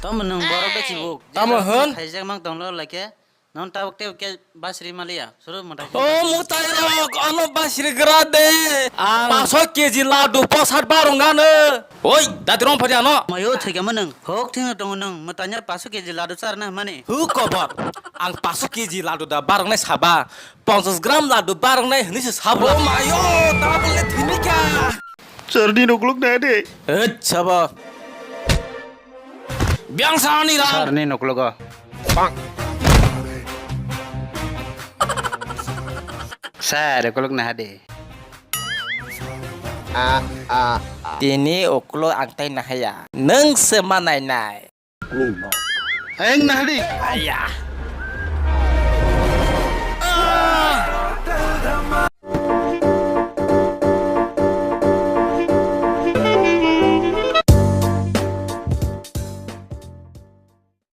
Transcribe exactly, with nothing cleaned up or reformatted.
Omo nwng borok de chibuk. Tamo hwn? Khaijak mang tonglo like. Non tabuk tebuk ke basri maliya. Suru mwtai. O mwtai rok, ano basri gra de. Ang paso keji ladu posat barong gano. Oi, dadi rong phari ano. Mayo thwikha ma nwng. Hok thwino tongo nwng. Mwtanya paso keji ladu charna hwnmani. Hu kobor. Ang paso keji ladu da barong nai saba. Ponchas gram ladu barong nai hwnwi se sabo. O mayo, tabuk le thwini kha. Charni nukluk na de. Hit sabo. Biang sani ram. Charni nuklugo. Sir, ukuluk naha de. Tini ukuluk ang tai nahaya. Nwng se ma nainai. Ang naha de. Aya.